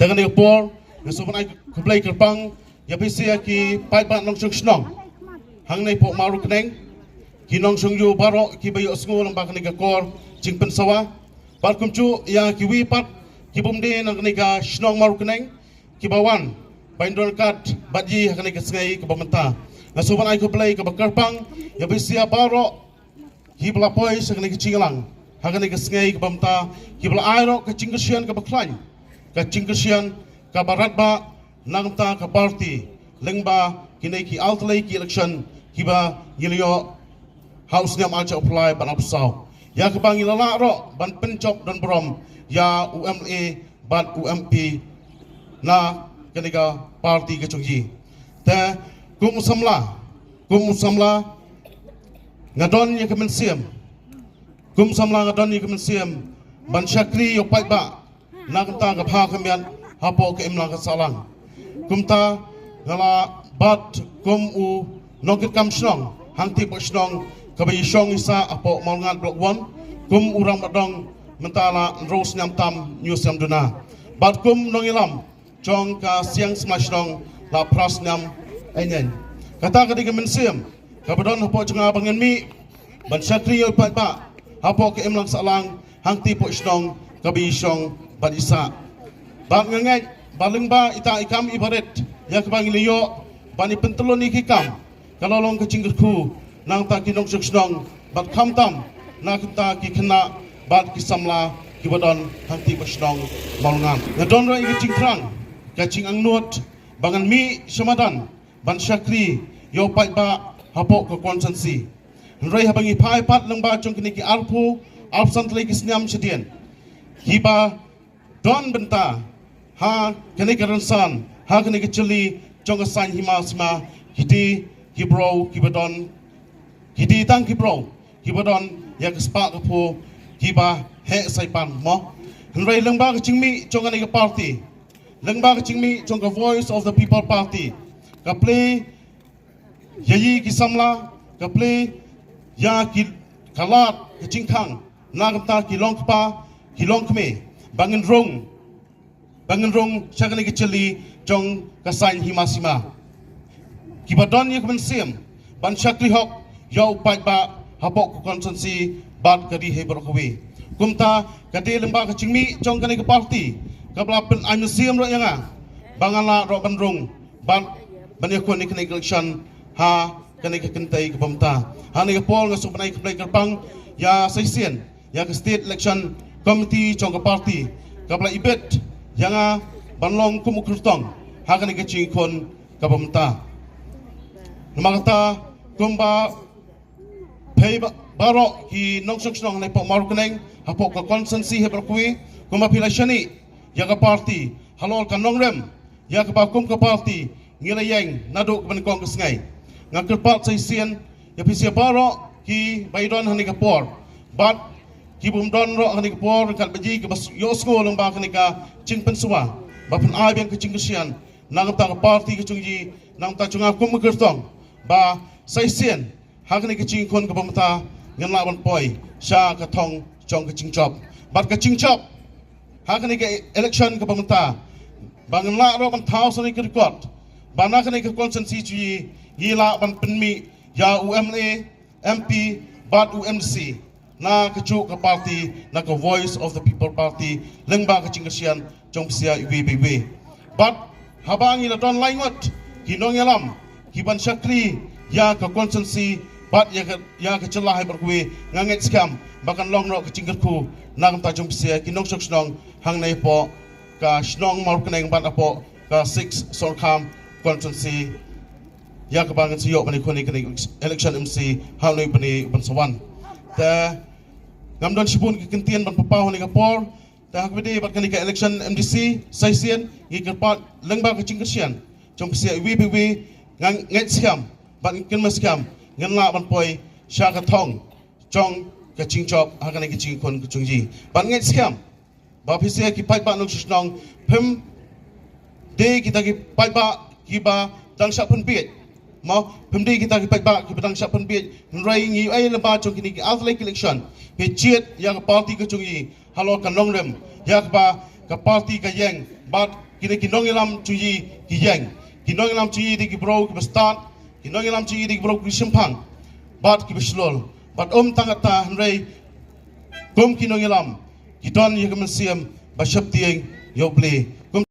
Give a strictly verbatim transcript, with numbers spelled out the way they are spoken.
Te kane ka por nga sngewbha ban ai khublei kyrpang ïa phi sa ki paidbah nongshong shnong hangne hapoh Mawryngkneng, ki nongshong ïew baroh kiba ïohsngew lyngba kane ka kor jingpynsawa, bad kumjuh ïa kiwei pat ki bym dei na kane ka shnong Mawryngkneng kiba wan ban don kat bad ïa kane ka sngi kaba mynta. Nga sngewbha ban ai khublei kaba kyrpang ïa phi sa baroh kiba la poi sha kane ka jingïalang ha kane ka sngi kaba mynta, kiba la ai noh ka jingkyrshan kaba khlaiñ, ka jingkyrshan kaba radbah na ka bynta ka party lyngba kine ki artylli ki election kiba ngi la ïoh ha u snem arhajar arphew lai bad arphew saw. Ïa kaba ngi la lah ruh ban pynjop don burom ïa u M L A bad u M P na kane ka party ka jong ngi. Te kum u samla, kum u samla nga don ïa ka mynsiem, kum u samla nga don ïa ka mynsiem ban shakri ïa u paidbah na ka bynta ka bha ka miat hapoh ka imlang ka sahlang. Kumta nga la bat kum u nongkitkam shnong hangtei hapoh shnong kaba ïashong ïasah hapoh Mawlyngngat Block One, kum u rangbah dong mynta la hynriew snem tam hynñiew snem duna, bad kum nongïalam jong ka Siang Samla Shnong la phra snem eiñeiñ. Kata ka dei ka mynsiem kaba don hapoh jong nga ba ngan mih ban shakri ïa u paidbah hapoh ka imlang sahlang hangtei hapoh shnong kaba ïashong bad ïasah. Bad nga ngeit ba lyngba ita i kam i barit ïa kaba ngi la ïoh ban ïa pyntyllun ïa ki kam, ka la long ka jingkyrkhu na ka bynta ki nongshong shnong bad khamtam na ka bynta ki khynnah bad ki samla kiba don hangtei hapoh shnong Mawlyngngat. Nga don ruh ïa ka jingthrang, ka jingangnud ba ngan mih sha madan ban shakri ïa u paidbah hapoh ka constituency. Hynrei haba ngi phai pat lyngba jong kine ki arphew, arphew san tylli ki snem shadien, kiba don bynta ha kane ka rynsan, ha kane ka jylli jong ka saiñ hima sima, ki dei ki briew kiba don, ki dei tang ki briew kiba don ïa ka spah ka phew kiba heh saipan mo. Hynrei lyngba ka jingmih jong kane ka party, lyngba ka jingmih jong ka Voice of the People Party, ka plie ïa ki samla, ka plie ïa ki, ka lad ka jingkhang na ka bynta ki longkpa ki longkmie ba ngin rung, ba ngin rung sha kane ka jylli jong ka saiñ hima sima, kiba don ïa ka mynsiem ban shakri hok ïa u paidbah hapoh ka constituency bad ka ri hi baroh kawei. Kumta ka dei lyngba ka jingmih jong kane ka party kaba la pyn-ai mynsiem ruh ïa nga ba ngan lah ruh ban rung ban, ban ïakhun ïa kane ka election ha kane ka kynthei kaba mynta. Ha kane ka por nga sngewbha ban ai khublei kyrpang ïa sa shisien ïa ka State Election Committee jong ka party kaba la ibit ïa nga ban long kum u kyrtong ha kane ka jingïakhun kaba mynta. Namar kata kumba phi ba-, baroh ki nongshong shnong hapoh Mawryngkneng, hapoh ka constituency hi baroh kawei, kumba phi la shaniah ïa ka party halor ka nongrim ïa kaba kum ka party ngi la ïeng naduh kaba nyngkong ka sngi. Nga kyrpad sa shisien ïa phi sa baroh kiba ïadon ha kane ka por bad ki bym don ruh ha kane ka por, ryngkat bad kiba ïohsngew lyngba kane ka jingpynsawa, ba phin ai biang ka jingkyrshan na ka bynta ka party ka jong ngi, na ka bynta jong nga kum ka kyrtong, ba sa shisien ha kane ka jingïakhun kaba mynta ngin lah ban poi sha ka thong jong ka jingjop. Bad ka jingjop ha kane ka election kaba mynta, ba ngin lah ruh ban thaw sha kane ka record ba na kane ka constituency jong ngi, ngi lah ban pynmih ïa u M L A, M P bad u M D C na kajuh ka party, na ka Voice of the People Party, lyngba ka jingkyrshan jong phi sa iwei pa iwei. Bad haba ngi la don lai ngut ki nongïalam kiban shakri ïa ka constituency bad ïa ka, ïa ka jylla hi baroh kawei, nga ngeit skhem ba kan long ruh ka jingkyrkhu na ka bynta jong phi sa ki nongshong shnong hangne hapoh ka shnong Mawryngkneng bad hapoh ka six Sohryngkham constituency, ïa kaba ngin sa ïoh ban ïakhun ïa kane ka election M C ha une u bnai uban sa wan. Te ngam don shibun ki kyntien ban pynpaw ha kane ka por. Te ha kaba ïadei bad kane ka election M D C sa shisien, ngi kyrpad lyngba ka jingkyrshan jong phi sa iwei pa iwei, nga ngeit skhem bad nga kynmaw skhem ngin lah ban poi sha ka thong jong ka jingjop ha kane ka jingïakhun ka jong ngi. Bad nga ngeit skhem ba phi sa ki paidbah nongshong shnong phim dei kita ki paidbah kiba dang shah pynbiej. Mo, phim dei kita ki paidbah kiba dang shah pynbiej. Hynrei ngi ïohi lyngba jong kine ki artylli ki election, phi jied ïa ka party ka jong ngi halor ka nongrim, ïa kaba ka party ka ïeng bad Kine ki nongïalam jong ngi ki ïeng. Ki nongïalam jong ngi dei ki briew kiba stad. Ki nongïalam jong ngi dei ki briew ki shemphang bad kiba shlur. Bad ym tang katta, hynrei kum ki nongïalam, ki don ïa ka mynsiem ba sheptieng ïa U Blei.